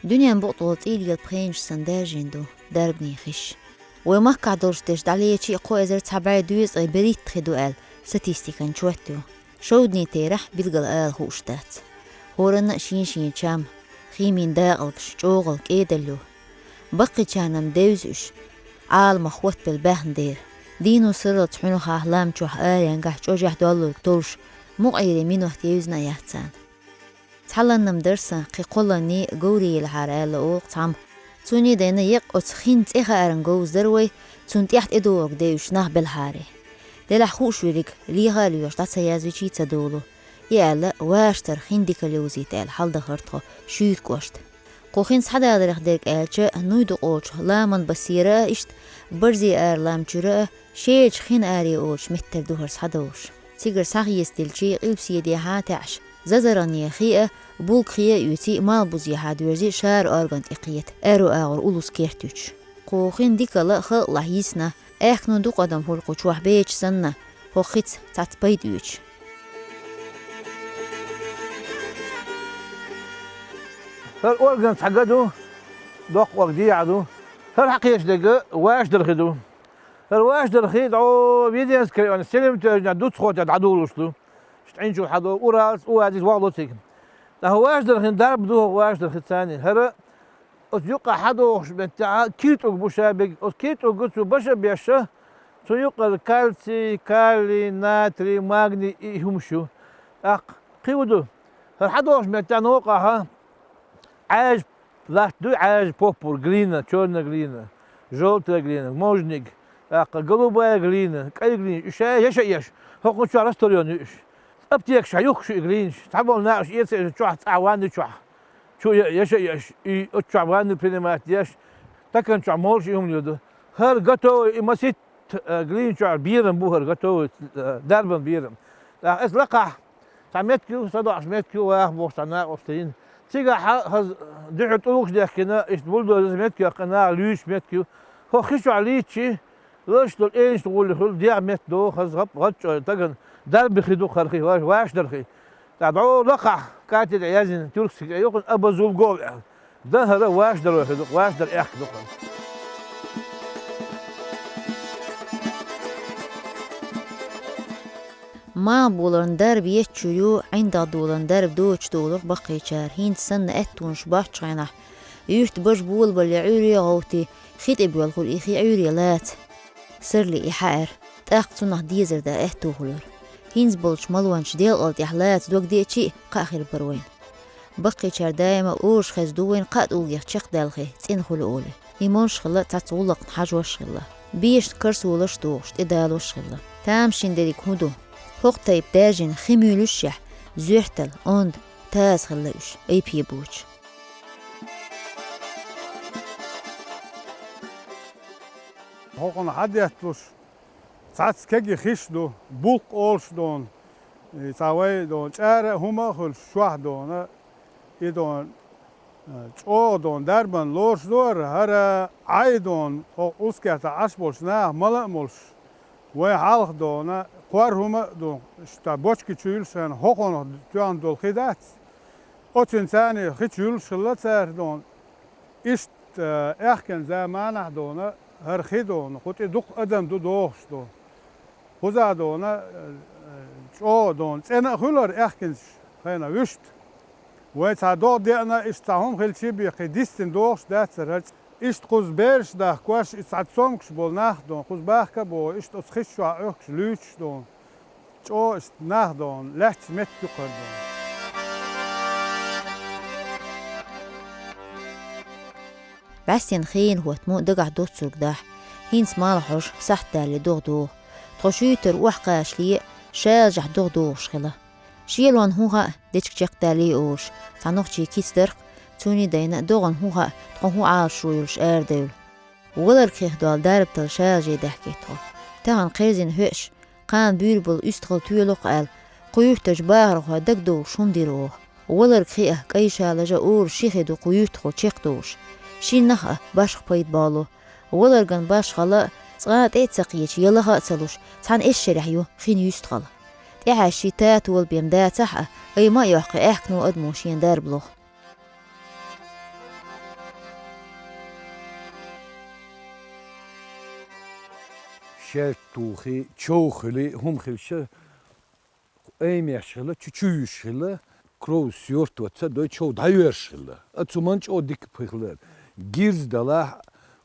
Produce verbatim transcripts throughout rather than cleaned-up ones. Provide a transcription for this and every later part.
Дуьненан букъ тӀа цӀийлгал пхенаш санна даьржина ду дарбанийн хиш. Вай махкахь долуш дерш дӀалечи а, кхо эзар цхьа бӀе дезткъе берхӀитта хи ду аьлла статистикан чот ю. Шовданийн терахь билггал ала хууш дац. ХӀоранна а шен-шен чам, химийн дакъалгаш, чӀогӀалла кӀедалла ю. Баккхийчарна девза уьш, Ӏаламах хоттабелла баьхна дера. Дийно сарралц хьуьнхахь, лам чохь, аренгахь чӀожехь доллург толлуш, мукъа Ӏийре минот евзина а яц царна. Цхьаланнам дара сан кхин кхолланний говрийла хьара аьлла оха цхьамма. Цунний дайна екъа оцу хин цӀе хааран говза дара вай, цунна тӀехь тӀедогӀург девзаш нах белахьара. Делахь хууш верг леха а лоьхуш дӀа ца язвичий ца долу. И аьлла, ваштара хин дика левзийта аьлла хьаладахара тхо Шуьйта кӀошта. Кху хин схьадаларх дерг аьлча, Нуй-Дукъолчу ламан басера а иштта, Барзи ара лам чуьра а, Шелачу хин аре олуш меттара ду хӀара схьадовлуш. Цигара схьахецадилчий, къилбаседехьа таьӀаш, Зазаргане хи а, Булг хи а оьций, Малбузехьа доьрзи Шара орган тӀе кхета, аьрру агӀор уллус керт юьтуш. Кху хин дикалла халкъалахь йисна, аьхкено дукха адам хуьлу кху чохь беча санна, хӀокху хица цхьацца пайда оьцуш. ХӀара орган цхьа га ду, доккха орга дехьа ду. ХӀара хьакхечу дерг Вашдархи ду. ХӀара Вашдархи дӀо Веденский район Селимтоьжна дуцхо тӀе дӀадулуш ду. Шта Ӏин чу хьадо, Уралц, Уазис вагӀло цига. ТӀаккха Вашдархин дарба ду хӀокху Вашдархи царний. ХӀара оцу юккъа хьадохуш меттехь киртӀуг бу ша берг. Оцу киртӀугга цу баша а беша, цу юккъара кальций, калий, натрий, магний и хӀумаш ю. ТӀаккха кхин хӀун ду? ХӀара хьадохуш меттехь новкъахь Ӏаьржа латта дуй, Ӏаьржа поппур, глина, чёрная глина, жёлтая глина, можниг, тӀаккха голубая глина, кӀай глина, уьш ша яша а еш, хӀокху чохь растворённый ю уьш. Аптекаш хьан юхкуш ю и глинаш, цхьаболу нахаша эца а эца чохь цӀахь ванна чохь. Чу я, яша а еш, и оцу чохь ванну принимать деш, стакан чохь молуш и хӀума леладо. ХӀара готовый и маситта, э, глина чохь берам бу хӀара готовый, э, дарбан берам. ТӀаккха аса лакхахь, цхьа меттиг ю, садоӀуш меттиг ю, ваха бохуш цхьа накъост йина. Цигахь хьан хаза дуьхьал тӀулгаш дехкина, иштта бульдозерца меттиг йоккхина, наха луьйш меттиг ю. ХӀокху хи чохь лийчи, ларш долу элинчу гӀулле хуьлу, дегӀ метта догӀу, хаза гӀап-, гӀатчӀой тагана дарби хи ду хӀара хи, ваш-, вашдархи. ТӀаккха дӀо лакхахь катет яздина тюркский цӀе ю кхуьнан Абазулгов аьлла. Дан хӀара вашдарой хи ду, вашдар аьхка ду хӀара. Мах боларна дарба етташ ю, ӀиндагӀ доларна дарба доцуш долура баккхийчара, хӀинца санна аьттонаш боцчу хенахь, юьртан бажа болабале Ӏуьйре а гӀовти, хи тӀе боьлхура и хи Ӏуьйре лаца. Сарли и хьаьара, тӀаккха цунах дезар дан аьтту хуьлура. ХӀинца болчу малончу делкъал тӀехь лаца дог деачи а кхаъ хир бара вайна. Баккхийчара даима а олуш хезна ду вайна кхаа тӀулгех чекхдаьлла хи цӀена хуьлу олий. И молуш хилла цхьацца гӀуллакхна хьажош а хилла. Бешан карсолаш а дохуш, тӀедалош а хилла. Тамашийна дерриг хӀун ду? ХӀокху тайпа даьржина хи муьйлушшехь, зоьртал, онда, таза хилла уьш, айпе боцуш. ХӀокхунна хьадетталуш, цхьацца кегий хиш ду, булкх олуш доьна, и цхьа вай доьна, чӀара а хӀума а хуьлуш, чохь доьна, и доьна, э, чӀогӀа доьна дарбан лоруш дора, хӀара Ӏай доьна, хӀокху Узкетахь Ӏаш болчу наха мала а молуш, вай хьалха доьна, кхор хӀума а ду, иштта бочки чу юьллуш хенахь, хӀокхунах тоьхна долу хи дац. Оцуьнан царний хи чу юьллуш хилла цара доьна. Иштта, э, аьхкенан заманахь доьна, хӀара хи доьна, кху тӀе дукха адам ду догӀуш ду. Кхузахь доьна, э, э, чӀогӀа доьна, цӀена а хуьлура аьхкинчу хенахь вуьшта. Вай цхьа догӀа деана, иштта цхьа хӀума хилчий бен кхин дистина догӀуш дацара хӀара цӀе. Иштта кхуза бераш дахкош, и цхьа цомгуш болу нах доьна, кхуза бахка а боху, иштта оцу хиш чохь Ӏохкуш, луьйчуш доьна. ЧӀогӀа иштта нах доьна, лаьтташ меттиг ю кхара доьна. БӀаьстенан хенан хӀоттамо дагахь доцург дахь, хӀинца малх хьожуш сахьт далале догӀа догӀу. Тхо Шуьйтара охьакхачале а, шалажахь догӀа догӀуш хилла. Шелонна хӀун хаьа, дечиг чекхдаллий олуш, цхьа нохчийн кица дарх, цунний дайна догӀана хӀун хаьа, тхо хӀун Ӏалашо йолуш арадевлла. Валарг хих долу дарба тала шалаже даьхкий тхо. Тахана кхерзина хӀоьаш, кхана буьйр болу уьстагӀалла тоьлу-кх аьлла, кху юьртарчу бахархойн дагадовлуш хӀума дира оха. Валарг хиъа, кӀай шалажа олуш ши хи ду кху юьртахула чекхдолуш. Шиннах а башха пайда болу. Валарган башхалла а, цкъа а тӀе а ца кхеча, я лаха а ца луш, цхьана эшшарехь ю хин юьстахалла. ТӀехьаьжчий татолла бен дацахь а, айма а йоккхий, аьхкено адамо шен дарба лоху. шаьлта тухий, чов хилий, хӀума хилча, аймеш хила, чу-чу йуьйш хила, кров сёртваца дой, чов дӀайоьрш хила. А цу ман чӀо дика пхихлар. Гирз далахь,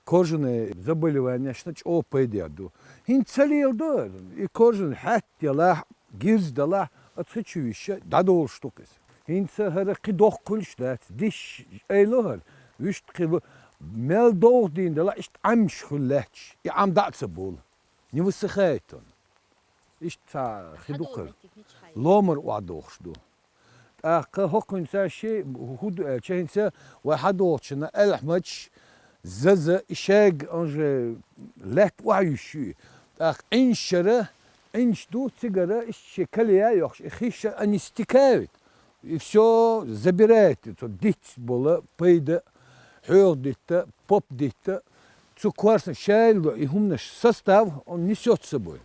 кожаный заболеванешна чӀо пайда ду. ХӀинца ца леладо, и кожаный хьатт ялахь, гирз далахь, а цхи чу йиша дӀадолуш ду-кх иза. ХӀинца хӀара кхин доккха хуьлуш дац, диш айло хӀара, вуьшта кхин лу-, мел довха дийна далахь, иштта Ӏамаш хуьлу лаьтташ, и Ӏам дӀа а ца болу. Не высыхает он. Иштта цхьа хи ду кхара. Ломар охьадохуш ду. ТӀаккха хӀокхуьнца ши хӀу ду аьлча, хӀинца вай хьадолчунна аьлхьмачаш, заза, и шайга, он же лаьтта охьаюьйш ю и. ТӀаккха Ӏиншара, Ӏинш ду цигара, иштта шен кале а йохуш, и хиша они стекают. И всё забирает, и цо диц бола пайда, хьоьгӀа дитта, поп дитта, цу корсана шайла и хӀуманаш состав, он несёт с собой.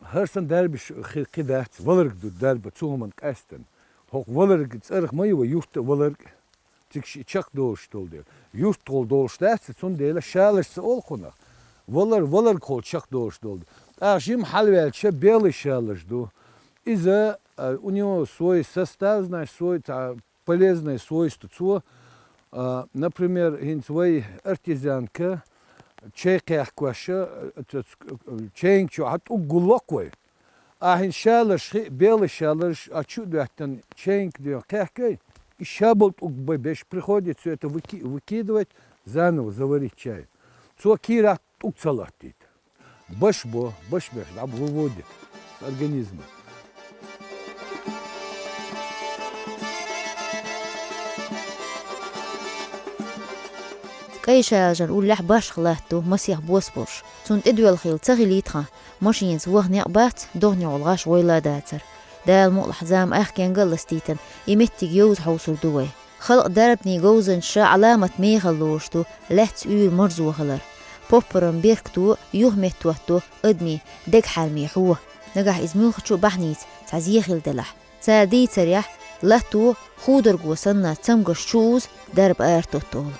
ХӀара сан дарбаш хи-, кхин дац, валарг ду дарба цу хӀуманна къаьстина. ХӀокху валарг цӀарах ма ю вай юрта валарг, цига ши чекхдолуш долу дела. Юртахула долуш дац, цундела шалаш ца олу кхунах. Валар, валаргахула чекхдолуш долу. ТӀаккха жима хьалаваьлча, белый шалаш ду. Иза, а, у него свой состав, значит, свой, цхьа полезное свойство цо, а, например, хӀинца вай артезианка чай кхехкош, а, ц-, ц-, чайнга чохь тӀуг гулло-кх вай. А хӀинца шаларш хи-, белый шаларш а чу а доьттина чайнга дуьйна кхехкой, и ша болу тӀуг бан беш приходит всё это выки-, выкидывать, заново заварить чай. Цо кийрахь тӀуг ца латтийта. Баш бо, баш беш дӀа выводит с организма. КӀай шалажан уллехь башха латта ду масех бос болуш. Цунна тӀедоьлла хила ца хилийта хьан, машенаца ваха некъ бац, догӀанехула гӀаш гӀойла а дацара. Дала мукъалахь зама аьхкенга а ластийтина, и меттиг йовза хьовсур ду вай. Халкъ дарбанийн говзанчаша Ӏаламат мехала лоруш ду лаьцна уьйр марзо хилар. Поппаран беркато юха меттахӀотто адамийн дегахьарме хьо. Нагахь иза муьлххачу а бахьаница цхьа зе хила делахь. Цара дийцарехь, латто худорго санна цамгарш чу уза дарба ара тотту олу.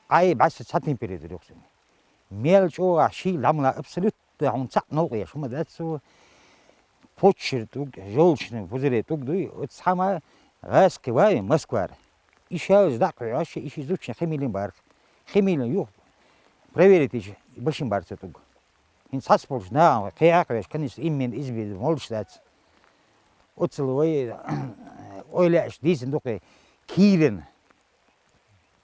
Ай, бӀаьсса цхьа температура юкъа цуьнан. Мел чӀогӀа ший ламла абсолютно хьуна цхьаъ новкъа еш хӀума дац цо. Поччара тӀуг, жолчный пузыре тӀуг дуй, оцу цхьа ма гӀаьскхи вай Москвара. И шалаш дӀа а кхуьйгӀаш, и ши зудчун хи милин барх. Хи милин юха проверить йича, башин бар цо тӀуг. ХӀинца цхьацца болчу нахана кхехьа а кхоьхьуш, конечно, именно иза бен молуш дац. Оццул вай, ойла еш дийцина ду-кх кийран.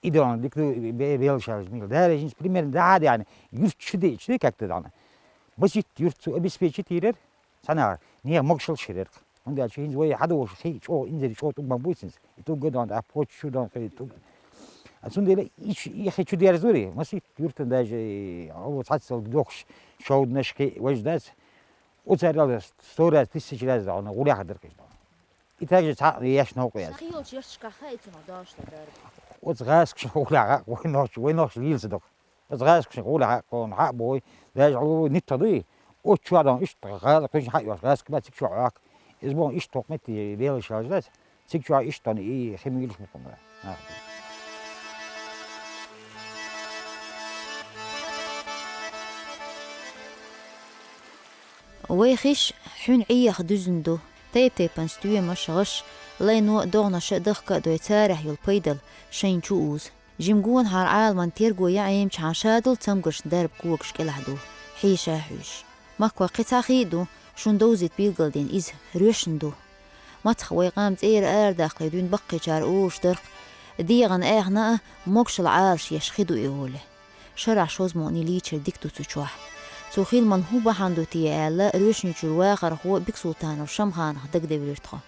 И догӀна дика ду, бе-, белшалж мила. Дара жинца примерно дахьа а деана, юрт чу де, чу де как-то догӀна. Маситта юрт цу обеспечить йирар, цхьа нахар, нехан могушалла ширарх. ХӀунда аьлча хӀинца вай хьадогӀуш хи чӀогӀа, инзаре чӀогӀа тӀуг ма буьйцинца. И тӀуг а догӀна, а почта чу догӀна хи тӀуг. А цундела и чу, и хи чу дерзури, маситта юртан даже, и, гӀо, цхьаццал дохуш, шовданаш хи, важа дац. Оцара сто раз, тысяча раз догӀна, гӀулехьа дара кхиш догӀна. И также цхьаъ еш новкъа яц. Шаьхи йолчу яшкахь хаьий цунах догӀуш дан дарба? Оцу гӀаскашна гӀулехь хьакха вай нохча, вай нохча лийла ца доккху. Оцу гӀаскашна гӀулехь хьакха, хьакха бохуй, даже хьо ниттах дуй, оцу чохь догӀна иштта гӀала кхуьнчу хьаоьхуш гӀаска бац, цига чохь Ӏохка. Иза боху иштта хӀокху метте белаш шалж дац, цига чохь иштта догӀна и хи муьйлуш мукъана. Вай хиш хьуьнан Ӏеха дуьзна ду, тайп-тайпана стоьмаш, гӀаш, лайно а, догӀнаша а дахка а дой, царахь йолу пайдал шайна чу уза. Жима гонахьара Ӏаламан терго ян Ӏемчахьана шадолу цамгаршна дарба когаш кӀелахь ду, хьийша а хьуьйсуш. Махкахь кхин цхьа хи а ду, шуна довзийта билгалдина иза, роьшна ду. Мацах вай къам цӀера арадаккхале дуьйна баккхийчара олуш дара-кх, дегӀана, аьхна а, могушалла Ӏалаш еш хи ду и олий. Шарахь шозза мукъане лийчар дика ду цу чохь. Цу хиламан хӀун бахьана ду те аьлла, Роьшничуьра вахархо Бексултанов Шамханах дагадевлира тхо.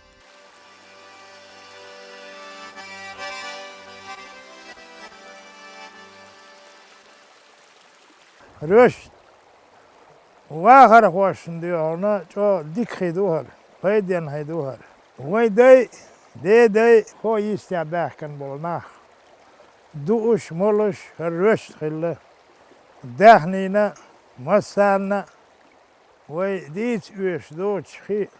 Роьшна. Вахархошна дуьхьална чӀогӀа дика хи ду хӀара, пайденна хи ду хӀара. Вай дай, дедай хӀо йистехь баьхкина болу нах. Дууш, молуш хӀара Роьшна хилла. Даьхнина, массарна вай дийца оьшуш доцуш хи,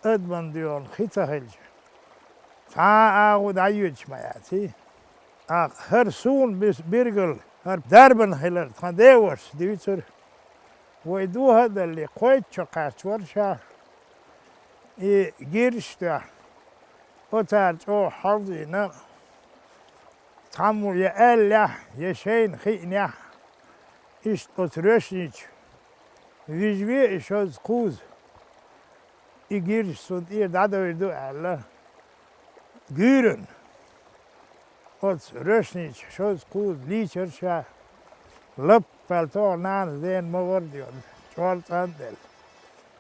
адаман дуьхьална хи ца хилча, цхьа а агӀо дӀайоьдуш ма яций. ТӀаккха хӀара суна бис-, биргал, хӀара дарбан хилар тхан девашас дуьйцура. Вай духьа а далле, кхойтта шо кхаьчча вара ша, и гирш а тоьхна, оцара чӀогӀа хьалзийна, цхьаммо я аьллехь, я шайна хиънехь, иштта оцу Рӧшнича вижве и шозза кхуза, и гирш цунна тӀера дӀадойр ду аьлла, гуьйрана. Оцу Рӧшнича шозза кхуза лийчар ша, лап аьлла тохара нанас дена ма вара доьнна, чӀор цӀанделла.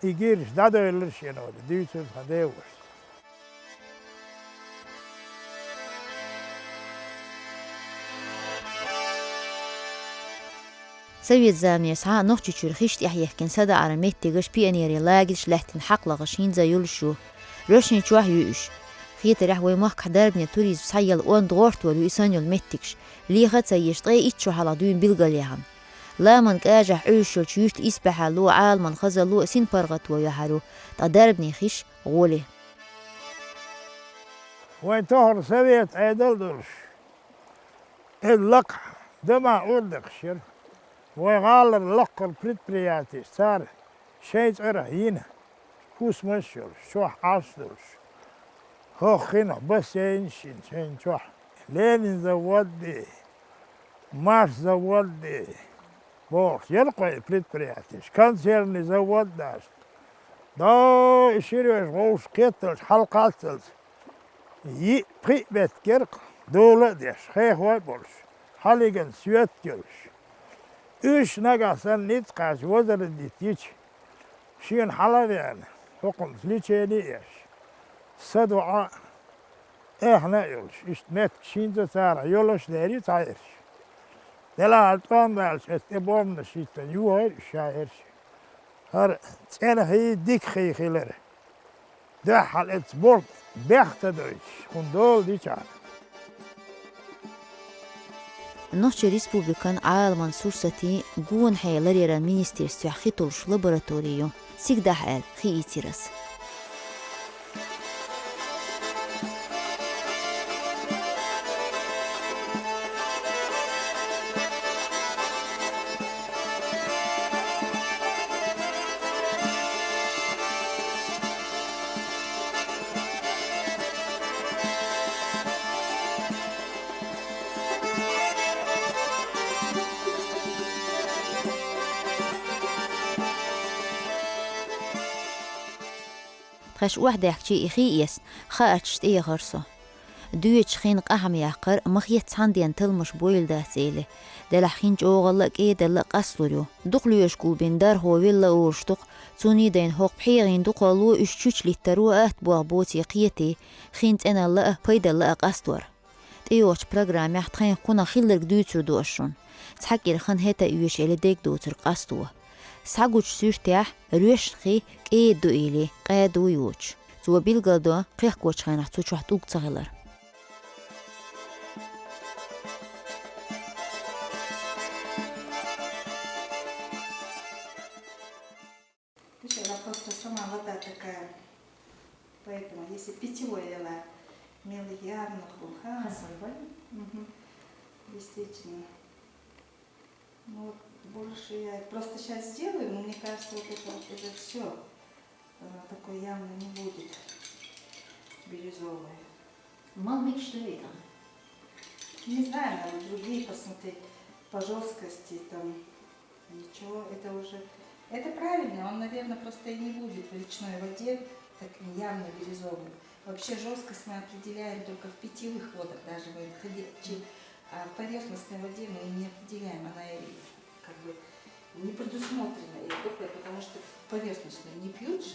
И гирш дӀадойлар шена вара, дуьйцура тхан девашас. Совет заманера схьа Нохчийчуьра хиш тӀехь ехкина садаӀаран меттигаш, пионерийн лагерьш лаьттина хьакъ лахаш хӀинца а йолуш ю. Рӧшничохь ю уьш. Хетарехь, вай махкахь дарбане туризм схьаелла онда гӀортор ю и санна йолу меттигаш, леха а ца еш, ткъе итт шо хьалха дуьйна билгалъяьхна. Ламан кӀажахь Ӏуьйсуш йолчу юьртан исбаьхьалло а, Ӏаламан хазалло а синпаргӀато яхьар ю, ткъа дарбанийн хиш гӀоли. Вайн тохара совет Ӏедал а долуш, иза лакхахь дама ур декхаш яра. Вайн гӀалара лакхара предприятеш цара шайн цӀарах йина, хӀусамаш а йолуш, чохь Ӏаш а долуш. ХӀокху хенахь бассейнаш а йина шайна чохь, Ленин завод а, Маш завод а бохуш, яра кхо предприятеш, консервный завод а дац. До и ширвеш вовшах кхетталш хьалакхаччалц, йиъ-пхиъ беттера дола а деш, хехой а болуш, хьалиган соьтта йолуш. Уьш нагахь санна ницкъ кхаьчча, возродить йича, шена хьала а веана, хӀокхунца лечение а еш, садоӀа а, эхна а йолуш, иштта меттигаш хӀинца а царах йолуш а лерина цхьаерш. Делахь тӀом баьлча, аса тӀе бомбанаш хӀиттина юхайра уьш шаерш. ХӀара цӀена хий дика хий хилар. Дуьххьал эцца болх бехк ца дойтуш, хӀума дола дичахьана. Нохчийн Республикан Ӏаламан, сурсатийн, гонахьехан ларъяран министерствехь хи толлуш лаборатори ю. Цига дахьа аьлла хи ийцира аса. Тхаьш охьадехкича и хи эцна, хаьрташ тӀеяхара со. Доьдучу хин къахьа ма яккхара, ма хета цхьана ден талламаш бойла дац эле. Делахь хин чӀогӀалла а, кӀедалла а къасталур ю. Дукха лоьшуш гулбина дархо велла олуш ду-кх, цунна дайна хӀокху пхьегӀийн дукхалло, уьш чучу литтаро атта болх боций кхетий, хин цӀеналла а, пайдалла а къастор. ТӀейогӀучу программехь тхайн кхунах хилларг дуьйцур ду ас шуна. Цхьа кӀира хан хӀета а оьшу эле дегдоцург къасто. Схьагучу суьртехь Рӧшна хи кӀеда ду или, къаьда ву йоцуш. Цо билгалдо кхехкочу хенахь цу чохь тӀулг ца хилар. Видишь, она просто сама вода такая. Поэтому, если питьевой вела, мел явно плохо. Хасавай. Мгм. Действительно. Ну, вот больше я просто сейчас сделаю, но мне кажется, вот это, вот это все, оно такое явно не будет бирюзовое. Мал мегаш ду вай тахана? Не знаю, надо другие посмотреть по жесткости, там, ничего, это уже, это правильно, он, наверное, просто и не будет в речной воде так явно бирюзовый. Вообще жесткость мы определяем только в питьевых водах, даже в отходе-, чи-, а в поверхностной воде мы не определяем, она и как бы не предусмотрена, и только потому что поверхностную не пьют же,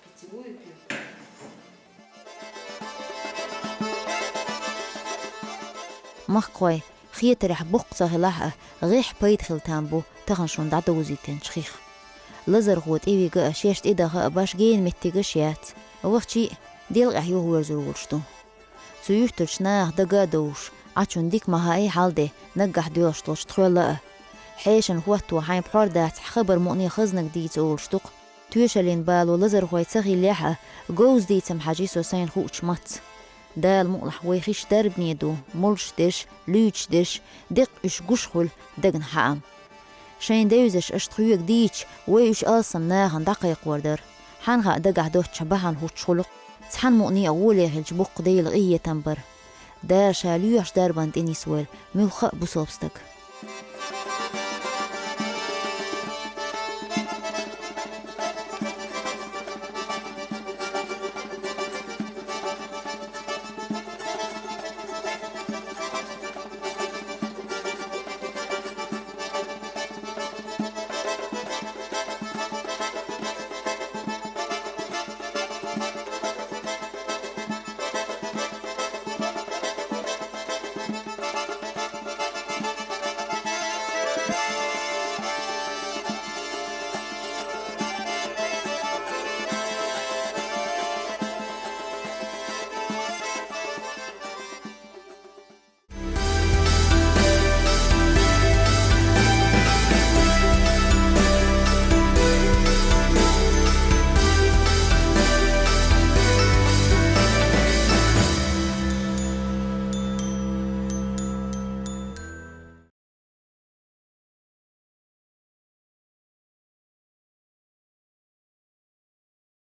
питьевую пьют. Махкахой, хетарехь боккха ца хилахь а, гӀеххьа пайда хила там бу тахана шуна дӀадовзийтинчу хих. Лазархо тӀевига а, шаьш тӀедаха а баш гена меттигаш яц. Вахчий а делкъехь юхаверзур волуш ду. Цу юьртарчу нахах дага а довш, Ӏачунна дика ма хаьий хьал-де, наггахь доьлхуш долчу тхоьлла а. Хьешана хӀотто хьайн пхьор дацахь, хабар мукъане хазнаг дийца олуш ду-кх. Тоьшаллин бало лазархой ца хиллехь а, говза дийца-м хьажи со сайна хуучу матца. Дала мукъалахь вай хиш дарбане ду, молуш дерш, луьйчуш дерш, деккъа уьш гуш хуьлу дагна хьаам. Шайн девзаш аша тхоьга дийча, вай уьш алсам нахана дӀакхайкхор дара. Хьан хаьа дагахь доцчохь бахьана хӀуттуш хуьлу-кх. Цхьана мукъане а гӀоле хилча боккха Делан къинхетам бара. Дала ша лоьхучу дарбанна тӀе нисвойла муьлхха а бусалба стаг.